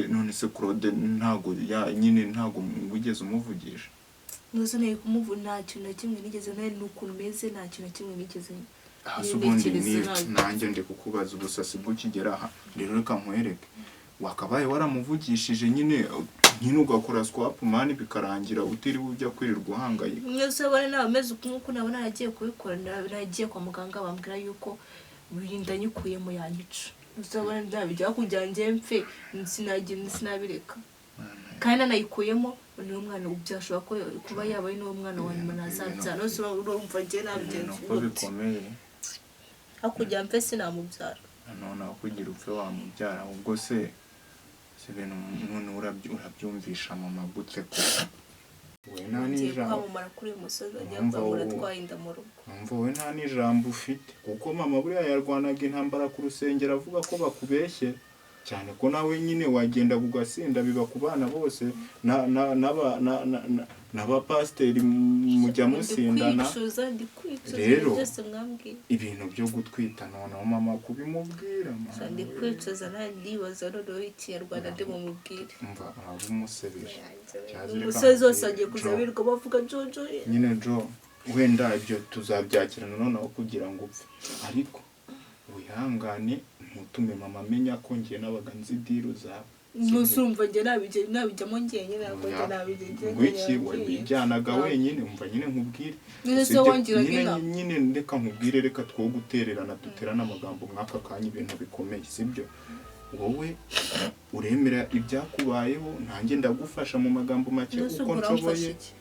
Speaker 3: None se Claude ntago ya nyine ntago wigeze umuvugisha?
Speaker 2: None nari kumuvu, nta kintu na kimwe nigeze, nari n'ukuntu meze, nta kintu na kimwe nigeze
Speaker 3: Hasi ubundi ni
Speaker 2: ntekereza nabi.
Speaker 3: Nanjye ndi kukubaza ubusasi bw'ukigera aha. Rero reka nkwereke, wakabaye waramuvugishije nyine nyine ugakora swap man bikarangira utiriwe ujya kwirirwa uhangayika.
Speaker 2: Mwese abona nawe ameze uku nguku, nabona nagiye kubikora, nagiye kwa muganga bambwira yuko inda nyikuyemo yanyica. Uzabona nabijya kugira ngo njye mpfe, sinagira sinabireka, kandi nanayikuyemo niwo mwana byashobora kuba yaba ari n'uwo mwana wa nyuma nazabyara. Nose urumva njye nabigenza
Speaker 3: Ibintu uko
Speaker 2: gute?
Speaker 3: bikomeye.
Speaker 2: Aho kugira mpfe sinamubyara.
Speaker 3: Nanone aho kugira upfe wamubyara. Ubwo se si ibintu none urabyumvisha mama gute ko we nta
Speaker 2: Ngiye
Speaker 3: n'ijambo
Speaker 2: kwamamara kuri uyu musozi, agiye
Speaker 3: Numva
Speaker 2: kwamamara
Speaker 3: wowe-
Speaker 2: atwaye inda mu rugo.
Speaker 3: Numva wowe nta n'ijambo ufite, kuko mama buriya yarwanaga intambara ku rusengero avuga ko bakubeshye cyane, ko nawe nyine wagenda ugasinda, biba ku bana bose n'abapasiteri mujya musindana.
Speaker 2: Ndi kwicuza, ndi kwicuza
Speaker 3: Rero,
Speaker 2: ibintu byose mwambwiye.
Speaker 3: Ibintu byo gutwita noneho mama kubimubwira
Speaker 2: Gusa ndi kwicuza, nawe ndibaza noneho ikinyarwanda ndi bumubwire.
Speaker 3: Umva, uraba umusebeje. Cyaza reka
Speaker 2: Umusozi wose
Speaker 3: nkubwire,
Speaker 2: agiye kuza
Speaker 3: Jo.
Speaker 2: birirwa bavuga Jojo.
Speaker 3: Nyine Jo, wenda ibyo tuzabyakirana noneho kugira ngo upfe, ariko wihangane, ntutume mama amenya ko njye nabaga nzi deal zawe.
Speaker 2: Ntusi urumva njye nabijyamo njyenyine, ntabwo njye nabijya.
Speaker 3: Ngo iki? Wijyanaga wenyine? Umva nyine nkubwire.
Speaker 2: None se
Speaker 3: Usibye-
Speaker 2: wangiraga
Speaker 3: nyine
Speaker 2: inama?
Speaker 3: Nyine reka nkubwire, reka two gutererana duterane amagambo mw'aka kanya, ibintu bikomeye, sibyo? Wowe uremera ibyakubayeho, nanjye ndagufasha mu magambo make
Speaker 2: None se
Speaker 3: uko
Speaker 2: ubwo uramfasha
Speaker 3: nshoboye.
Speaker 2: iki?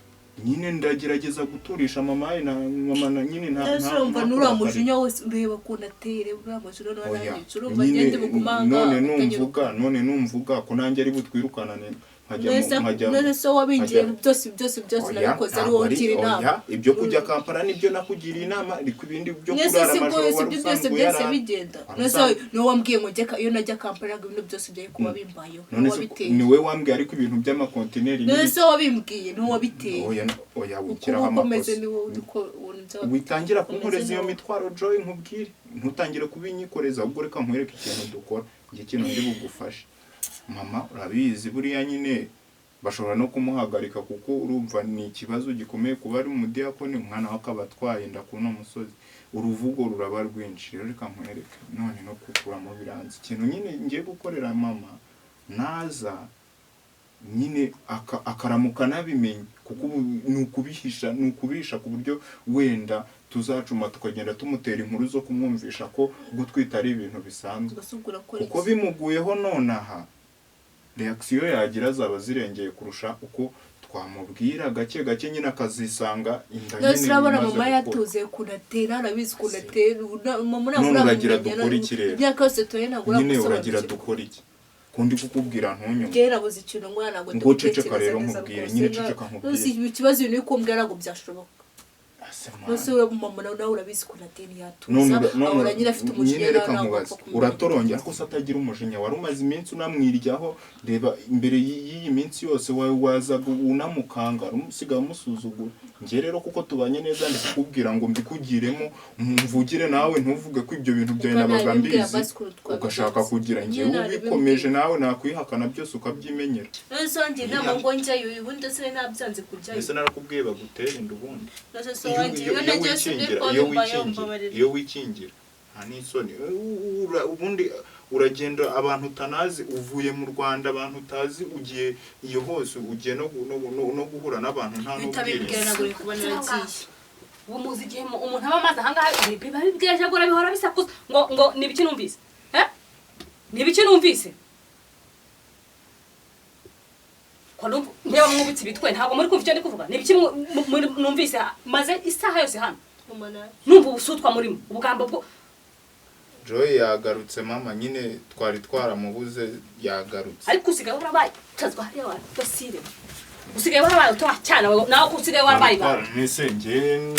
Speaker 3: Nyine ndagerageza guturisha mama na mama na nyine nta
Speaker 2: None se
Speaker 3: nta
Speaker 2: urumva
Speaker 3: nta
Speaker 2: nuriya
Speaker 3: kurakara.
Speaker 2: mujinya wose, ureba ukuntu ateye, reba uriya mujinya noneho
Speaker 3: Oya,
Speaker 2: nanyica, urumva
Speaker 3: nyine
Speaker 2: ngende bugumanga.
Speaker 3: none numvuga, none numvuga ko nanjye ari butwirukanane nkajya nkajya
Speaker 2: None se wabingiye
Speaker 3: nkajya-
Speaker 2: byose byose byose
Speaker 3: Oya,
Speaker 2: nabikoze ari
Speaker 3: ntabwo
Speaker 2: wowe
Speaker 3: ari-
Speaker 2: ungira inama.
Speaker 3: Oya, ibyo kujya Kampala nibyo nakugiriye inama, ariko ibindi byo
Speaker 2: Mwese
Speaker 3: kurara
Speaker 2: si bwo
Speaker 3: amajoro
Speaker 2: si
Speaker 3: wari
Speaker 2: byo byose
Speaker 3: usanzwe
Speaker 2: byahise bigenda.
Speaker 3: wari
Speaker 2: None se niwe wambwiye ngo njye iyo najya Kampala ntabwo ibintu byose byari kuba bimbayeho?
Speaker 3: None
Speaker 2: Niwe
Speaker 3: se
Speaker 2: wabiteye.
Speaker 3: niwe wambwiye, ariko ibintu by'amakontineri
Speaker 2: None
Speaker 3: n'ibi-
Speaker 2: se wabimbwiye, niwe wabiteye.
Speaker 3: Oya, oya,
Speaker 2: Uko
Speaker 3: wikiraho
Speaker 2: uba ukomeze
Speaker 3: amakosa.
Speaker 2: ni wowe uko ubuntu
Speaker 3: Witangira
Speaker 2: Umeze
Speaker 3: kunkoreza iyo
Speaker 2: neza.
Speaker 3: mitwaro, Joy, nkubwire, ntutangire kubinyikoreza. Ahubwo reka nkwereke ikintu dukora. Njye ikintu ndi bugufashe, mama urabizi, buriya nyine bashobora no kumuhagarika, kuko urumva ni ikibazo gikomeye kuba ari umudiyakoni, umwana we akaba atwaye inda kuno musozi, uruvugo ruraba rwinshi. Rero reka nkwereke, none no kukuramo biranze. Ikintu nyine ngiye gukorera mama, naza nyine akaramuka anabimenye, kuko ubu ni ukubihisha, ni ukubihisha ku buryo wenda tuzacuma tukagenda tumutera inkuru zo kumwumvisha ko gutwita ari ibintu bisanzwe.
Speaker 2: Gusa ubwo urakora
Speaker 3: Kuko
Speaker 2: iki?
Speaker 3: bimuguyeho nonaha, reaction yagira zaba zirengeye kurusha uko twamubwira gake gake, nyine akazisanga inda
Speaker 2: None se
Speaker 3: nyine
Speaker 2: urabona
Speaker 3: imaze
Speaker 2: mama
Speaker 3: gukura.
Speaker 2: yatuze ukuntu atera, arabizi ukuntu atera. Mama ntabwo
Speaker 3: None uragira
Speaker 2: uramumenya,
Speaker 3: dukore iki rero?
Speaker 2: Imyaka yose tuye ntabwo
Speaker 3: Nyine uragira
Speaker 2: uramusobanukirwa.
Speaker 3: dukore iki ko ndi kukubwira ntunyumve?
Speaker 2: Njyewe nabuze ikintu ngo ntabwo
Speaker 3: Ngo ceceka
Speaker 2: ndigutekereza
Speaker 3: rero
Speaker 2: neza
Speaker 3: nkubwire,
Speaker 2: rwose.
Speaker 3: nyine ceceka nkubwire.
Speaker 2: None se ikibazo ibintu uri kumbwira ntabwo byashoboka.
Speaker 3: Ase man.
Speaker 2: None se uriya mama nawe urabizi ukuntu atera, yatuza,
Speaker 3: None none
Speaker 2: ahora nyine afite umujinya,
Speaker 3: nyine reka
Speaker 2: nawe ntabwo
Speaker 3: nkubaze,
Speaker 2: wapfa kumenya.
Speaker 3: uratorongera ko se atagira umujinya? Wari umaze iminsi unamwiryaho, reba imbere y'iyi minsi yose wawe wazaga unamukanga, usigaye umusuzugura. Njye rero kuko tubanye neza, ndi kukubwira ngo mbikugiremo mvugire nawe, ntuvuge ko ibyo bintu byawe
Speaker 2: Kuko
Speaker 3: nabaga
Speaker 2: nabibwira
Speaker 3: mbizi,
Speaker 2: basi ukuntu twabigenza.
Speaker 3: ugashaka kugira njyewe
Speaker 2: Nyine
Speaker 3: ubikomeje
Speaker 2: nabibwira.
Speaker 3: nawe nakwihakana byose ukabyimenyera.
Speaker 2: None se wangira inama ngo njyayo ubundi se nabyanze kujyayo?
Speaker 3: Mbese narakubwiye bagutera inda ubundi?
Speaker 2: None se
Speaker 3: Iyo
Speaker 2: wangira
Speaker 3: iyo-
Speaker 2: iyo
Speaker 3: iyo
Speaker 2: nagiye si
Speaker 3: wikingira
Speaker 2: byo
Speaker 3: iyo
Speaker 2: bimbayeho,
Speaker 3: wikingira
Speaker 2: mbabarira.
Speaker 3: Iyo wikingira nta n'isoni. Ubundi uragenda abantu utanazi, uvuye mu Rwanda abantu utazi, ugiye iyo hose, ugiye no guhura n'abantu nta
Speaker 2: Utabibwira
Speaker 3: n'ubwirinzi.
Speaker 2: ntabwo uri kubona nagiye.
Speaker 1: Ubu muzi igihe umuntu aba amaze ahangaha biba bibwejagura, bihora bisakuza ngo ni ibiki numvise? Eh? Ni ibiki numvise ko numva niba mwubitse ibitwe ntabwo muri kumva icyo ndi kuvuga? Ni ibiki numvise maze isaha yose hano
Speaker 2: Mama nawe
Speaker 1: numva ubusutwa murimo, ubugambo bwo
Speaker 3: Joy yagarutse mama, nyine twari twaramubuze, yagarutse.
Speaker 1: Ariko usigaye warabaye utazwa hariya wa basire, usigaye warabaye utoha cyane nawe ko usigaye warabaye ibanga.
Speaker 3: Nese njye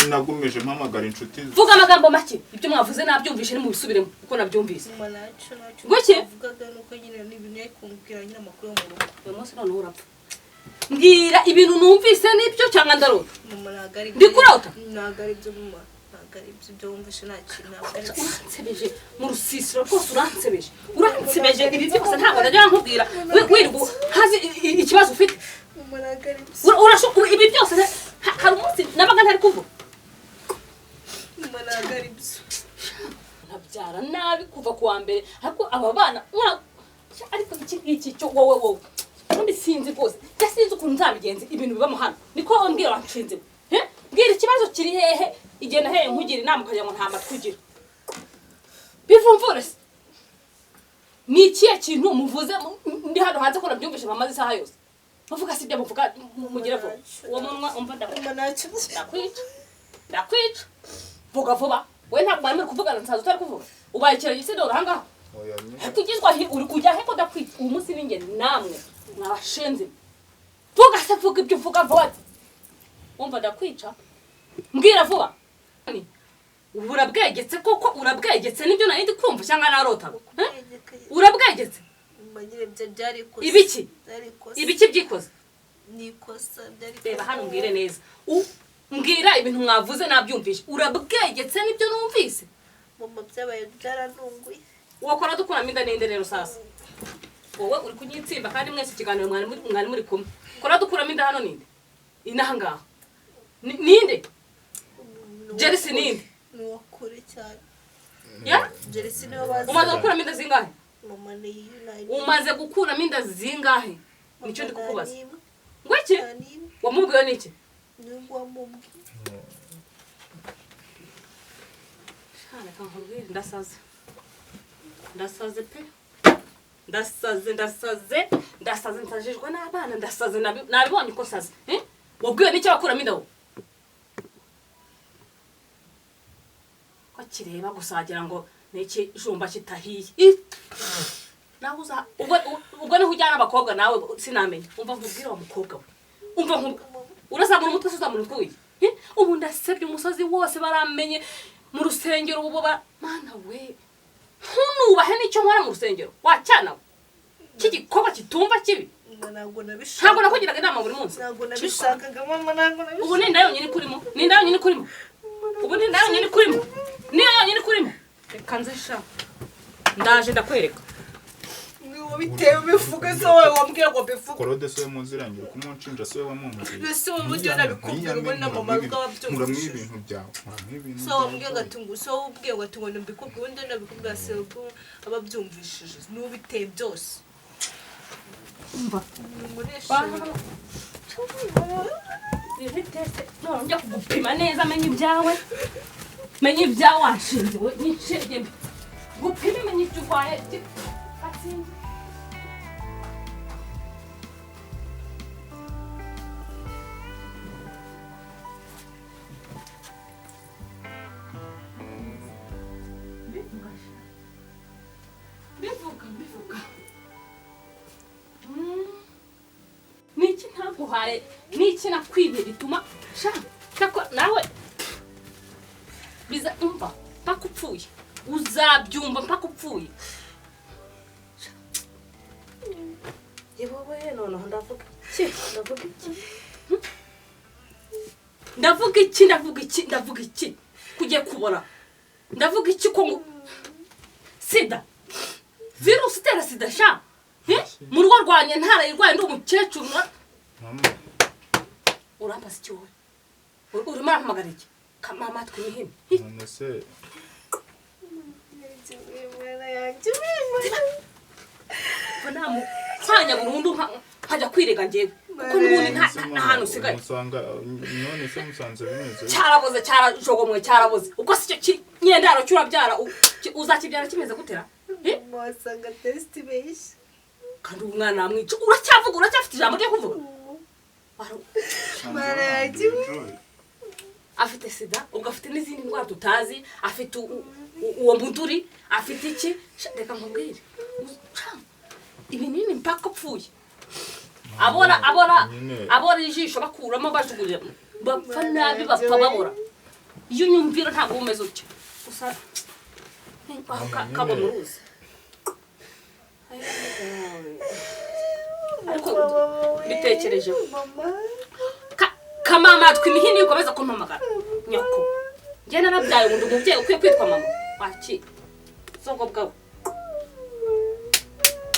Speaker 3: nagumije mpamagara inshuti ze.
Speaker 1: Vuga amagambo make, ibyo mwavuze nabyumvishe, nimubisubiremo uko nabyumvise.
Speaker 2: Mama nacyo nacyo
Speaker 1: Ngo iki?
Speaker 2: Navugaga nuko nyine ni ibintu yari kumbwira nyine, amakuru yo mu rugo.
Speaker 1: Uyu munsi noneho urapfa. Mbwira ibintu numvise nibyo cyangwa ndarota?
Speaker 2: Mama ntabwo Ntabwo ari
Speaker 1: Ndi kurota?
Speaker 2: Ntabwo ari byo mama, ntabwo ari byo, ibyo wumvishe nta kintu, ntabwo ari byo.
Speaker 1: Uransebeje mu rusisiro rwose, uransebeje, uransebeje. Ibi byose ntabwo najya nkubwira wirirwa ntazi ikibazo ufite.
Speaker 2: Mama, ntabwo ari byo.
Speaker 1: Ibi byose hari umunsi nabaga ntari kuvuga.
Speaker 2: Mama, ntabwo ari byo.
Speaker 1: Nkabyara nabi kuva ku wa mbere, ariko aba bana ariko iki ngiki cyo wowe wowe ubundi sinzi rwose, njye sinzi ukuntu nzabigenza. Ibintu bibamo hano niko wambwira wanshinze. Mbwira ikibazo kiri hehe? Igihe nahereye nkugira inama ukagira ngo nta matwi ugira, bivumvure se ni ikihe kintu muvuze ndi hano hanze ko nabyumvise bamaze isaha yose muvuga? Si ibyo muvuga, mugire vuba uwo munwa umva.
Speaker 2: Mama, ntacyo.
Speaker 1: Ndakwica, ndakwica, vuga vuba. We ntabwo mwari muri kuvugana, nsaza utari kuvuga, ubaye ikiragi se? Dore ahangaha.
Speaker 3: Oya nyine.
Speaker 1: Ariko ugizwa uri kujya he ko ndakwica uyu munsi? Ninjye namwe mwabashenze. Vuga se, vuga ibyo uvuga vuba, wumva ndakwica. Mbwira vuba. Ubu urabwegetse koko? Urabwegetse nibyo nari ndi kumva cyangwa narotaga? Eh? Urabwegetse?
Speaker 2: Mama, nyine byari ikosa.
Speaker 1: Ibiki?
Speaker 2: Byari ikosa.
Speaker 1: Ibiki byikoze?
Speaker 2: Ni ikosa, byari
Speaker 1: Reba hano, mbwire neza. Mbwira ibintu mwavuze nabyumvishe. Urabwegetse nibyo numvise?
Speaker 2: Mama, byabaye byarantunguye.
Speaker 1: Wakora dukuramo inda ninde rero sasa? Wowe uri kunyitsimba kandi mwese ikiganiro mwari muri kumwe. Kora dukuramo inda hano ninde? Inaha ngaha ninde? Jerisi ninde?
Speaker 2: Ni uwa kure cyane.
Speaker 1: Ya?
Speaker 2: Jerisi niwe bazi.
Speaker 1: Umaze gukuramo inda zingahe?
Speaker 2: Mama, ni iyo.
Speaker 1: Umaze gukuramo inda zingahe? Nicyo ndi kukubaza. Ngo iki? Wamubwiwe n'iki?
Speaker 2: Niwe wamubwiye.
Speaker 1: Reka nkubwire, ndasaze, ndasaze pe, ndasaze, ndasaze, ndasaze, nsajijwe n'abana, ndasaze. Nabibonye ko nsaze. Eh? Wabwiwe n'icyo bakuramo inda wowe? Ko kireba gusa wagira ngo ni ikijumba kitahiye. Ih! Nawe uza ubwo niho ujyana abakobwa nawe sinamenya. Umva nkubwire wa mukobwa we, umva nkubwire, urazamura umutwe se? Uzamura umutwe wiye? Eh? Ubu ndasebye umusozi wose, baramenye mu rusengero ubu ba mana we, ntunubahe n'icyo nkora mu rusengero wacyana we cy'igikorwa kitumva kibi.
Speaker 2: Mama, ntabwo nabishaka.
Speaker 1: Ntabwo nakugiraga inama buri munsi?
Speaker 2: Ntabwo nabishakaga mama, ntabwo nabishakaga.
Speaker 1: Ubu ni inda yonyine ikurimo, ni inda yonyine ikurimo, ubu ni inda yonyine ikurimo, niyo yonyine ikurimo. Reka nze sha, ndaje ndakwereka.
Speaker 2: Ni wowe bitewe bivuga se? Wowe wambwira ngo mbivuge?
Speaker 3: Korode se muziranye, uri kumunshinja se wamumbwiye?
Speaker 2: Ese wowe uburyo nabikubwira ubu na mama bwaba
Speaker 3: Nkuramwo
Speaker 2: byumvishije?
Speaker 3: ibintu byawe, nkuramwo ibintu
Speaker 2: So wambwiye ngo
Speaker 3: byawe.
Speaker 2: ati ngo so ubwiye ngo ati ngo mbikubwire, ubundi nabikubwira se ubwo aba abyumvishije n'ubiteye byose.
Speaker 1: Umva.
Speaker 2: Ni
Speaker 1: None njya kugupima neza, menye ibyawe, menye ibyawe wanshinze we n'inshege mbi. Gupime menye ibyo urwaye. Atsinze. Mbivuga sha, mbivuga, mbivuga. Niki ntaguhaye? Niki nakwibye gituma sha cyakora nawe biza? Umva, mpaka upfuye uzabyumva, mpaka upfuye. Yewe, noneho ndavuga iki? Ndavuga iki? Ndavuga iki? Ndavuga iki? Ndavuga iki kugiye kubora? Ndavuga iki ko ngo sida, virusi itera sida sha? Eh? Mu rugo rwanjye ntarayirwaye, ndi umukecuru
Speaker 3: Mama.
Speaker 1: Urambaza iki wowe? Urimo urampamagara iki? Kamama twihime.
Speaker 3: None se
Speaker 2: Imana yanjye.
Speaker 1: Nkwanya burundu nkajya kwirega njyewe kuko n'ubundi nta hantu usigaye.
Speaker 3: Musanga none se musanze bimeze bite?
Speaker 1: Cyaraboze, cyarajogomwe, cyaraboze. Ubwo si cyo kinyendaro cy'urabyara uzakibyara kimeze gutera? Eh?
Speaker 2: Wasanga test ibeshya.
Speaker 1: Kandi ubu mwana namwica. Uracyavuga? Uracyafite ijambo ryo kuvuga?
Speaker 2: Mana yanjye.
Speaker 3: Joy.
Speaker 1: Afite sida, ubwo afite n'izindi ndwara tutazi, afite uwo muduri, afite iki. Reka nkubwire. Ibinini mpaka upfuye, abora, abora.
Speaker 3: Nyine.
Speaker 1: Abora ijisho bakuramo bajugunya, bapfa nabi, bapfa babora. Iyo unyumvira ntabwo uba umeze utyo gusa aho kagwa mu ruzi. Ariko mbitekerejeho.
Speaker 2: Mama.
Speaker 1: Kamara. Nzaguhama amatwi imihini ukomeza kumpamagara. Nyoko. Njye narabyaye undi umubyeyi ukwiye kwitwa mama. Waki. Zogo bwawe.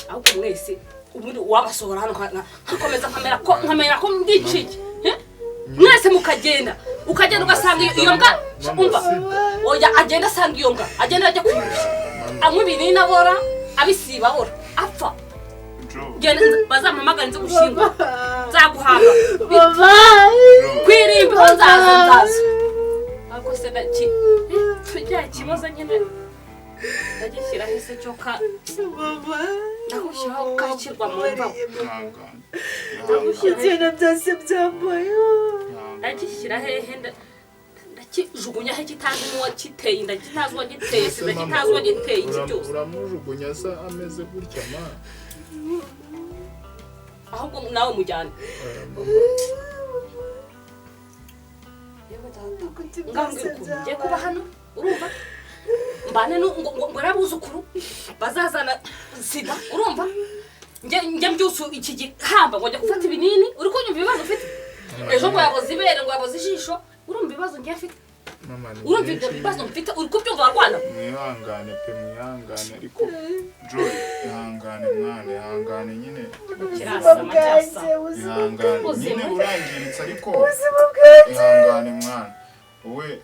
Speaker 1: Ahubwo mwese ubundi wabasohora hano nkakomeza nkamera ko ndiciye. Mwese mukagenda. Ukagenda ugasanga iyo mbwa umva. Oya agenda asanga iyo mbwa. Agenda ajya kwiyushya. Anywa ibinini abora, abisiba abora. Apfa. Genda bazampamagara nze gushyingura. Nzaguhamba.
Speaker 2: Mama.
Speaker 1: Kwirimba nzaza. Ako se ndaki. Tujya ikibazo nyine. Ndagishyira hese cyo ka.
Speaker 2: Mama.
Speaker 1: Ndagushyiraho kakirwa mu mva.
Speaker 2: Ibintu byose byambayeho.
Speaker 1: Ndagishyira hehe ndakijugunya he kitazi n'uwa kiteye ndakitazi uwa giteye ndakitazi uwa giteye iki cyose.
Speaker 3: Uramujugunya se ameze gutya ma.
Speaker 1: Ahubwo nawe mujyane. Yewe data. Ngambwira ukuntu ngiye kuba hano urumva? Mbane ngo n'abuzukuru bazazana sida urumva? Njye mbyutse iki gihamba ngo njya gufata ibinini uri kunyumva ibibazo ufite? Ejo ngo yaboze ibere ngo yaboze ijisho urumva ibibazo ngiye afite? Urumva ibyo bibazo mfite uri kubyumva warwana?
Speaker 3: Mwihangane pe mwihangane ariko Joy ihangane mwana ihangane nyine. Ihangane nyine urangiritse ariko ihangane mwana wowe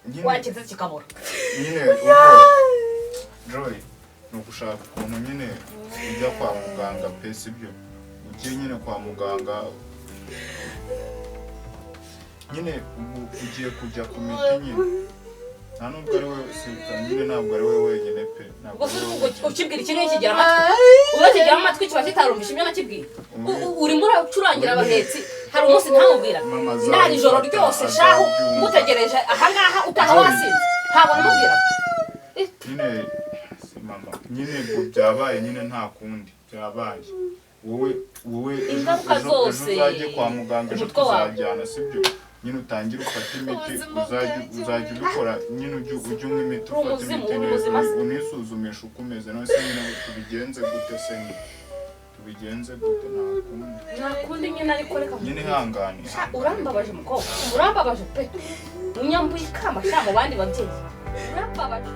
Speaker 3: nyine
Speaker 1: wakize kikabura
Speaker 3: nyine ubwo Joy nugushaka ukuntu nyine ujya kwa muganga pe sibyo ugiye nyine kwa muganga nyine ubu ugiye kujya ku miti nyine nta nubwo ari we nyine ntabwo ari we wenyine pe
Speaker 1: ubwo ukibwira ikintu kigera amatwi urakigera amatwi kiba kitarumvisha ibyo nakibwira urimo uracurangira abahetsi hari umunsi ntamubwira ndari ijoro ryose shahu ngutegereje ahangaha utaha wasinze ntabwo namubwira
Speaker 3: nyine mama nyine ubwo byabaye nyine nta kundi byabaye wowe wowe
Speaker 1: ingaruka zose
Speaker 3: uzajye kwa muganga ejo tuzajyana sibyo nyine utangire ufate imiti uzajya ubikora nyine ujye unywa imiti ufate imiti neza unisuzumisha uko umeze none se nyine tubigenze gute se nyine tubigenze gute nta
Speaker 1: kundi nyine ariko reka
Speaker 3: nyine ihangane
Speaker 1: urambabaje mukobwa urambabaje pe unyambuye ikamba sha mu bandi babyeyi urambabaje.